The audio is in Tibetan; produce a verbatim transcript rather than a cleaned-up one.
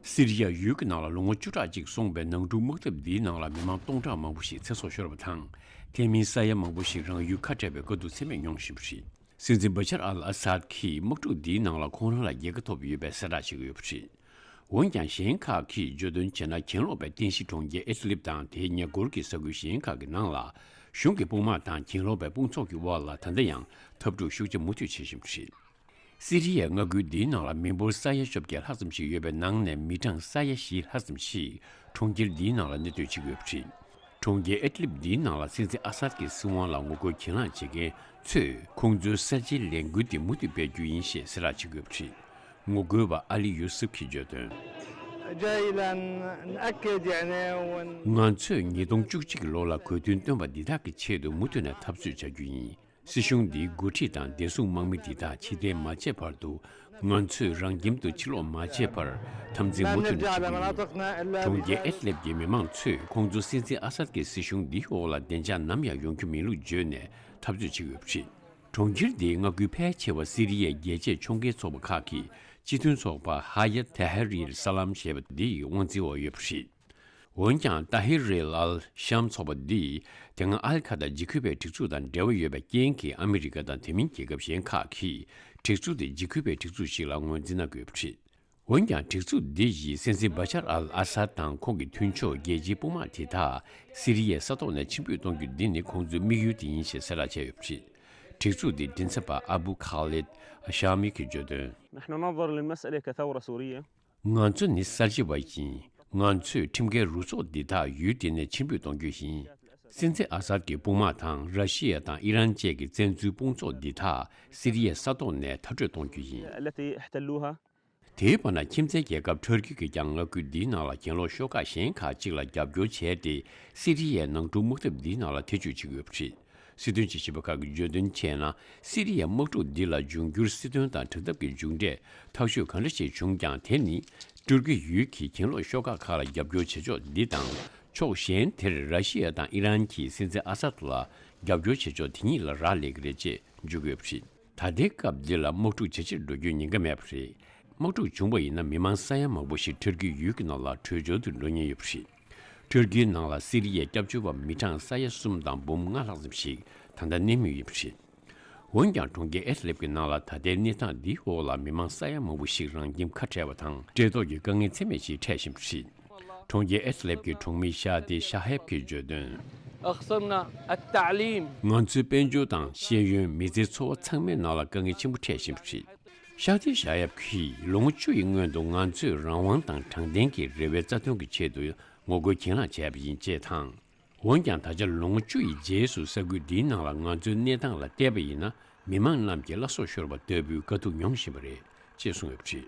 སི་རི་ཡ་ཡུལ་གྱི་ནང་ལ་ལོ་ངོ་བཅུ་ཕྲག་གཅིག་སོང་བའི་ནང་འཁྲུག་དམག་འཐབ་འདིའི་ནང་ལ་མི་མང་སྟོང་ཕྲག་མང་པོ་ཞིག་ཚེ་སྲོག་ཤོར་བ་དང་། དེ་མིན་ས་ཡ་མང་པོ་ཞིག་རང་ཡུལ་ཁ་བྲལ་བའི་དཀའ་སྡུག་ཚད་མེད་མྱོང་བཞིན་པ་རེད། སྲིད་འཛིན་བ་ཤར་ཨལ་ཨ་སཱད་ཀྱིས་དམག་འཁྲུག་འདིའི་ནང་ལ་ཁོང་རང་ལ་རྒྱལ་ཁ་ཐོབ་ཡོད་པའི་གསལ་བསྒྲགས་བྱེད་ཀྱི་ཡོད་པ་རེད། འོན་ཀྱང་གཞན་ཁག་གིས་བརྗོད་དོན་བྱས་ན། གྱེན་ལོག་པའི་རྟེན་གཞི་གྲོང་ཁྱེར་ཨེད་ལིབ་དང་དེའི་ཉེ་འཁོར་གྱི་ས་ཁུལ་གཞན་ཁག་གི་ནང་ལ་གཞུང་གི་དཔུང་དམག་དང་གྱེན་ལོག་པའི་དཔུང་ཚོགས་ཀྱི་དབར་ལ་ད་ལྟ་ཡང་འཐབ་འཁྲུག་ཤུགས་ཆེ་མུ་མཐུད་བྱེད་བཞིན་པ་རེད། སི་རི་ཡའི་མངའ་ཁུལ་འདིའི་ནང་ལ་མི་འབོར་ས་ཡ་བཅོ་བརྒྱད་ལྷག་ཙམ་ཞིག་ཡོད་པའི་ནང་ནས་མི་གྲངས་ས་ཡ་བཞི་ལྷག་ཙམ་ཞིག་གྲོང་ཁྱེར་འདིའི་ནང་ལ་གནས་སྡོད་བྱེད་ཀྱི་ཡོད་པ་རེད། གྲོང་ཁྱེར་ཨེད་ལིབ་འདིའི་ནང་ལ་སྲིད་འཛིན་ཨ་སཱད་ཀྱི་སྲིད་དབང་ལ་ངོ་རྒོལ་གྱེན་ལངས་བྱེད་མཁན་ཚོས་ཁོང་ཚོའི་གསར་བརྗེའི་ལས་འགུལ་དེ་མུ་མཐུད་སྤེལ་རྒྱུ་ཡིན་ཞེས་གསལ་བསྒྲགས་བྱེད་ཀྱི་ཡོད་པ་རེད། ངོ་རྒོལ་བ་ཨ་ལི་ཡུ་སུབ་ཀྱིས་བརྗོད་དོན། جاي لنأكد يعني ون- ང་ཚོས་ཉིས་སྟོང་བཅུ་གཅིག་གི་ལོ་ལ་གོ་མཐུན་བཏོན་པ་འདི་དག་གི་ཆེད་དུ་མུ་མཐུད་ནས་འཐབ་རྩོད་བྱ་རྒྱུ་ཡིན། སྲིད་གཞུང་འདིའི་འགོ་ཁྲིད་དང་བདེ་སྲུང་དམག་མི་འདི་དག་ཕྱིར་འཐེན་མ་བྱས་བར་དུ། ང་ཚོས་རང་ཁྱིམ་དུ་ཕྱིར་ལོག་མ་བྱས་པར་འཐབ་འཛིང་མུ་མཐུད་ནས་བྱེད་ཀྱི་ཡོད། གྲོང་ཁྱེར་ཨེད་ལེབ་ཀྱི་མི་མང་ཚོས་ཁོང་ཚོ་སྲིད་འཛིན་ཨ་སཱད་ཀྱི་སྲིད་གཞུང་འདིའི་འོག་ལ་བདེ་འཇགས་ནམ་ཡང་ཡོང་རྒྱུ་མིན་ལུགས་བརྗོད་ནས་འཐབ་རྩོད་བྱེད་ཀྱི་ཡོད་པ་རེད། གྲོང་ཁྱེར་འདིའི་མངའ་ཁུལ་ཕལ་ཆེ་བ་སི་རི་ཡའི་རྒྱལ་གཅེས་ཕྱོགས་འགལ་ཚོགས་པ་ཁག་གི་སྤྱི་མཐུན་ཚོགས་པ་ཧ་ཡད་ཏཱ་ཧེ་རིར་སཱ་ལམ་ཞེས་པ་འདིའི་དབང་འཛིན་འོག་ཡོད་པ་རེད། འོན་ཀྱང་ཏཱ་ཧེ་རི་ཨལ་ཤམ་ཚོགས་པ་འདིས་དེ་སྔ་ཨལ་ཁ་ད་འཇིགས་སྐུལ་བའི་སྒྲིག་འཛུགས་དང་འབྲེལ་བ་ཡོད་པའི་རྐྱེན་གྱིས་ཨ་མི་རི་ཀ་དང་དེ་མིན་རྒྱལ་ཁབ་གཞན་ཁག་གིས་སྒྲིག་འཛུགས་དེ་འཇིགས་སྐུལ་བའི་སྒྲིག་འཛུགས་ཤིག་ལ་ངོས་འཛིན་གནང་དགོས་པ་རེད། འོན་ཀྱང་སྒྲིག་འཛུགས་འདི་ཡིས་སྲིད་འཛིན་བ་ཤར་ཨལ་ཨ་སཱད་དང་ཁོང་གི་མཐུན་ཕྱོགས་རྒྱལ་སྤྱིའི་དཔུང་དམག་དེ་དག་སི་རི་ཡའི་ས་ཐོག་ནས་ཕྱིར་འབུད་གཏོང་རྒྱུ་འདི་ནི་ཁོང་ཚོའི་དམིགས་ཡུལ་དེ་ཡིན་ཞེས་གསལ་བསྒྲགས་བྱས་ཡོད་པ་རེད། སྒྲིག་འཛུགས་འདིའི་མགྲིན་ཚབ་པ་ཨ་བུ་ཁ་ལིད་ཨ་ཤ་མི་གིས་བརྗོད་དོན། نحن ننظر للمسألة كثورة سورية. ང་ཚོ་ནི་གསར་བརྗེ་བ་ཡིན། ང་ཚོས་ཁྲིམས་འགལ་རུ་ཚོགས་འདི་དག་ཡུལ་འདི་ནས་ཕྱིར་འབུད་གཏོང་རྒྱུ་ཡིན། སྲིད་འཛིན་ཨ་སཱད་ཀྱི་དཔུང་དམག་དང་ར་ཤི་ཡ་དང་ཨི་རན་བཅས་ཀྱི་བཙན་འཛུལ་དཔུང་ཚོགས་འདི་དག་སི་རི་ཡའི་ས་ཐོག་ནས་མཐར་སྐྲོད་གཏོང་རྒྱུ་ཡིན། التي احتلوها. དེའི་བར་ན་ཁྱིམ་མཚེས་རྒྱལ་ཁབ་ཊར་ཀི་གིས་ཀྱང་མངའ་ཁུལ་འདིའི་ནང་ལ་གྱེན་ལོག་ཤོག་ཁག་གཞན་ཁག་ཅིག་ལ་རྒྱབ་སྐྱོར་བྱས་ཏེ། སི་རི་ཡའི་ནང་འཁྲུག་དམག་འཐབ་འདིའི་ནང་ལ་ཐེ་བྱུས་བྱེད་ཀྱི་ཡོད་པ་རེད། སྲིད་དོན་དཔྱད་ཞིབ་པ་ཁག་གིས་བརྗོད་དོན་བྱས་ན། སི་རི་ཡའི་དམག་འཁྲུག་འདི་ལ་འབྱུང་འགྱུར་སྲིད་དོན་དང་དྲག་འཐབ་ཀྱི་མཇུག་འབྲས་ཐག་ཆོད་ག་འདྲ་ཞིག་བྱུང་ཀྱང་། དེ་ནི་ཊར་ཀི་ཡུལ་གྱི་གྱེན་ལོག་ཤོག་ཁག་ཁག་ལ་རྒྱབ་སྐྱོར་བྱེད་ཕྱོགས་འདི་དང་། ཕྱོགས་གཞན་དེར་ར་ཤི་ཡ་དང་ཨི་རན་གྱིས་སྲིད་འཛིན་ཨ་སཱད་ལ་རྒྱབ་སྐྱོར་བྱེད་ཕྱོགས་དེ་གཉིས་ལ་རག་ལས་ཀྱི་རེད་ཅེས་བརྗོད་ཀྱི་ཡོད་པ་རེད། ད་ལྟའི་སྐབས་འདི་ལ་དམག་འཁྲུག་ཇེ་ཆེར་འགྲོ་རྒྱུའི་ཉེན་ཁ་མེད་པ་རེད། དམག་འཁྲུག་བྱུང་བ་ཡིན་ན་མི་མང་ས་ཡ་མང་པོ་ཞིག་ཊར་ཀིའི་ཡུལ་གྱི་ནང་ལ་བྲོས་བྱོལ་དུ་འགྲོ་ཉེན་ཡོད་པ་རེད། ཊར་ཀིའི་ནང་ལ་སི་རི་ཡའི་སྐྱབས་བཅོལ་བ་མི་གྲངས་ས་ཡ་གསུམ་དང་འབུམ་ལྔ་ལྷག་ཙམ་ཞིག་ད་ལྟ་གནས་མུས་ཡིན་པ་རེད། འོན་ཀྱང་གྲོང་ཁྱེར་ཨེད་ལེབ་ཀྱི་ནང་ལ་ད་ལྟའི་གནས་སྟངས་འདིའི་འོག་ལ་མི་མང་ས་ཡ་མང་པོ་ཞིག་རང་ཁྱིམ་ཁ་བྲལ་བ་དང་། བཀྲེས་ལྟོགས་ཀྱི་དཀའ་ངལ་ཚད་མེད་ཞིག་འཕྲད་བཞིན་པ་རེད། གྲོང་ཁྱེར་ཨེད་ལེབ་ཀྱི་གྲོང་མི་ཤ་ཏི་ཤ་ཧེབ་ཀྱིས་བརྗོད་དོན། أخسرنا التعليم. ང་ཚོའི་དཔལ་འབྱོར་དང་ཤེས་ཡོན། མི་ཚེའི་འཚོ་བ་ཚང་མའི་ནང་ལ་དཀའ་ངལ་ཆེན་པོ་འཕྲད་བཞིན་པ་རེད། ཤ་ཏི་ཤ་ཧེབ་ཀྱིས་ལོ་ངོ་བཅུ་ཡི་སྔོན་དུ་ང་ཚོས་རང་དབང་དང་དྲང་བདེན་གྱི་རེ་བའི་རྩ་དོན་གྱི་ཆེད་དུ་ངོ་རྒོལ་གྱེན་ལངས་བྱས་པ་ཡིན་ཅེས་དང་། འོན་ཀྱང་ད་ཆ་ལོ་ངོ་བཅུ་ཡི་རྗེས་སུ་ས་ཁུལ་འདིའི་ནང་ལ་ང་ཚོའི་གནས་སྟངས་ལ་བལྟས་པ་ཡིན་ན། མི་མང་རྣམས་ཀྱི་བླ་སྲོག་ཤོར་བ་ལྟ་བུའི་དཀའ་སྡུག་མྱོང་བཞིན་པ་རེད་ཅེས་གསུངས་ཡོད་པ་རེད།